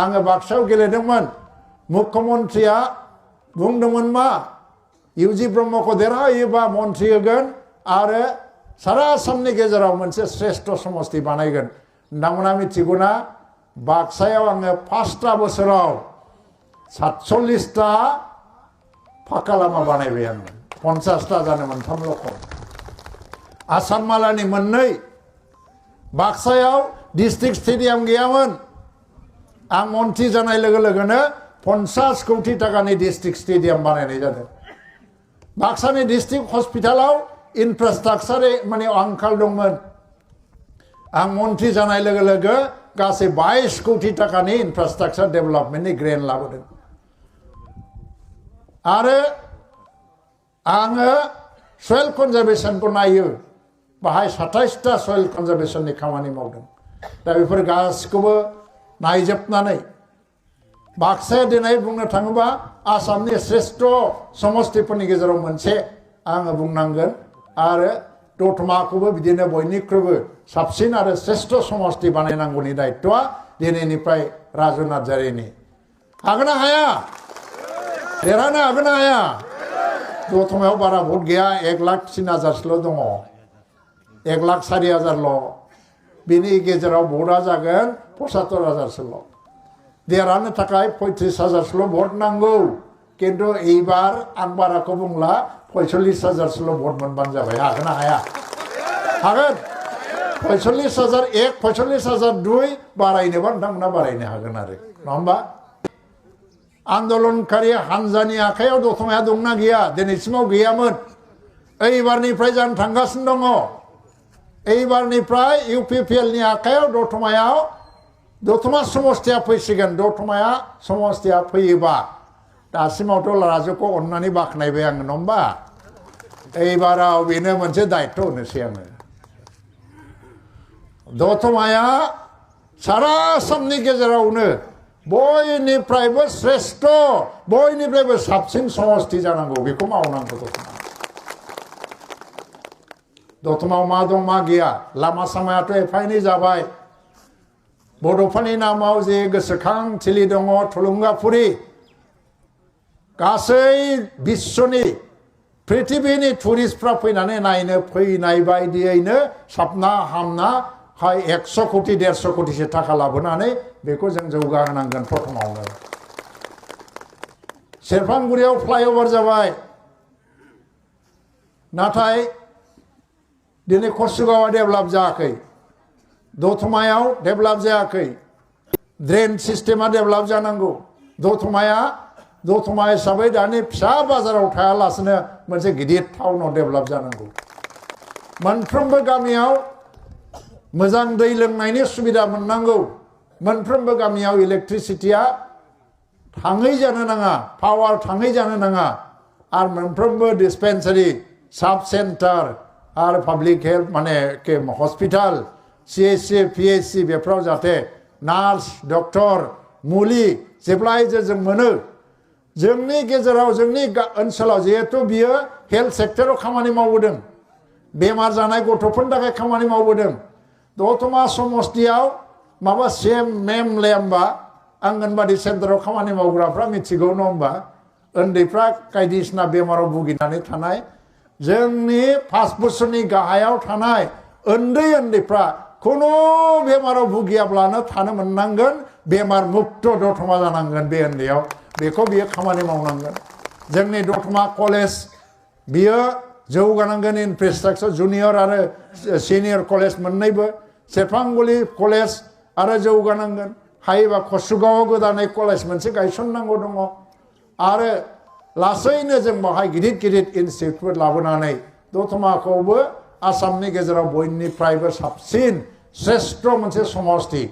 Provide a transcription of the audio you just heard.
आङो बाक्सायाव गेलेदोंमोन मुख्यमन्त्रिया बुंदोंमोन मा इउजि ब्रह्मखौ देरहायोबा मन्त्रि होगोन आरो सारा आसामनि गेजेराव मोनसे श्रेष्ठ समष्टि बानायगोन नोंथांमोना मिथिगौना बाक्सायाव आङो 5टा बोसोराव 47टा फाक्का लामा बानायबाय आङो 50टा जानो मोनथामल' खम आसाम मालानि मोननै बाक्सायाव डिस्ट्रिक्ट स्टेडियाम गैयामोन आं मन्त्रि जानाय लोगो लोगोनो 50 कोटी टाकानि डिस्ट्रिक्ट स्टेडियाम बानायनाय जादों बाक्सानि डिस्ट्रिक्ट हस्पिटालाव इनफ्रास्ट्राक्चार माने आंखाल दंमोन आं मन्त्रि जानाय लोगो लोगो गासै 22 कोटी टाकानि इनफ्रास्ट्राक्चार डेभेलपमेन्टनि ग्रेन्ट लाबोदों आरो आङो सयल कनजारभेशनखौ नायो बाहाय 27टा सयल कनजारभेशननि खामानि मावदों दा बेफोर गासिखौबो नायजोबनानै बाक्साया दिनै बुंनो थाङोबा आसामनि श्रेष्ठ समष्टिफोरनि गेजेराव मोनसे आङो बुंनांगोन आरो दतमाखौबो बिदिनो बयनिख्रुइबो साबसिन आरो श्रेष्ठ समष्टि बानायनांगौनि दायित्वआ दिनैनिफ्राय राजु नार्जारिनि हागोन ना हाया देरहानो हागोन ना हाया दतमायाव बारा भट गैया 1,03,000 दङ 1,04,000 बिनि गेजेराव भटआ जागोन 75,000 देरहानो थाखाय 35,000 भट नांगौ किन्तु एबार आं बाराखौ बुंला 45,000 भट मोनबानो जाबाय हागोन ना हाया हागोन 45,001 45,002 बारायनोबा नोंथांमोना बारायनो हागोन आरो नङा होमबा आन्दोलनकारि हानजानि आखायाव दतमाया दंना गैया दिनैसिमाव गैयामोन एबारनिफ्राय जानो थांगासिनो दङ एबारनिफ्राय UPPL नि आखायाव दतमा समष्टिया फैसिगोन दतमाया समष्टिया फैयोबा दासिमावथ' राजुखौ अननानै बाख्नायबाय आङो नङा होमबा एबाराव बेनो मोनसे दायित्व होनोसै आङो दतमाया सारा आसामनि गेजेरावनो बयनिफ्रायबो श्रेष्ठ बयनिफ्रायबो साबसिन समष्टि जानांगौ बेखौ मावनांगौ दतमायाव मा दं मा गैया लामा सामायाथ' एफा एनै जाबाय बड'फानि नामाव जे गोसोखांथिलि दङ थुलुंगाफुरि गासै बिश्वनि पृथिबीनि टुरिस्टफ्रा फैनानै नायनो फैनाय बायदियैनो साबना हामना 100 कोटी 150 कोटीसो थाखा लाबोनानै बेखौ जों जौगाहोनांगोन प्रथमावनो सेरफांगुरियाव फ्लाइओभार जाबाय नाथाय दिनै कसुगावआ डेभेलप जायाखै दतमायाव डेभेलप जायाखै ड्रेन सिस्टेमा डेभेलप जानांगौ दतमा हिसाबै दानि फिसा बाजाराव थायालासेनो मोनसे गिदिर टाउनाव डेभेलप जानांगौ मोनफ्रोमबो गामियाव मोजां दै लोंनायनि सुबिदा मोननांगौ मोनफ्रोमबो गामियाव इलेक्ट्रिसिटिया थाङै जानो नाङा पावार थाङै जानो नाङा आरो मोनफ्रोमबो डिस्पेन्सारि साब सेन्टार आरो पाब्लिक हेल्थ माने हस्पिटाल CHC PHC बेफोराव जाहाथे नार्स डक्टर मुलि जेब्लायबो जों मोनो जोंनि गेजेराव जोंनि ओनसोलाव जिहेतु बियो हेल्थ सेक्टराव खामानि मावबोदों बेमार जानाय गथ'फोरनि थाखाय खामानि मावबोदों दतमा समष्टियाव माबा मेम लेम्बा आंगनबादि सेन्टाराव खामानि मावग्राफ्रा मिथिगौ नङा होमबा उन्दैफ्रा बायदिसिना बेमाराव भुगिनानै थानाय जोंनि 5 बोसोरनि गाहायाव थानाय उन्दैफ्रा खुनु बेमाराव भुगियाब्लानो थानो मोननांगोन बेमार मुक्त दतमा जानांगोन बे उन्दैयाव बेखौ बियो खामानि मावनांगोन जोंनि दतमा कलेज बियो जौगानांगोन इनफ्रास्ट्राक्चार जुनियर आरो सिनियर कलेज मोननैबो सेरफांगुरि कलेज आरो जौगानांगोन हायोबा कसुगावआव गोदानै कलेज मोनसे गायसननांगौ दङ आरो लासैनो जों बाहाय गिदिर गिदिर इनस्टिट्युट लाबोनानै दतमाखौबो आसामनि गेजेराव बयनिफ्रायबो साबसिन श्रेष्ठ मोनसे समष्टि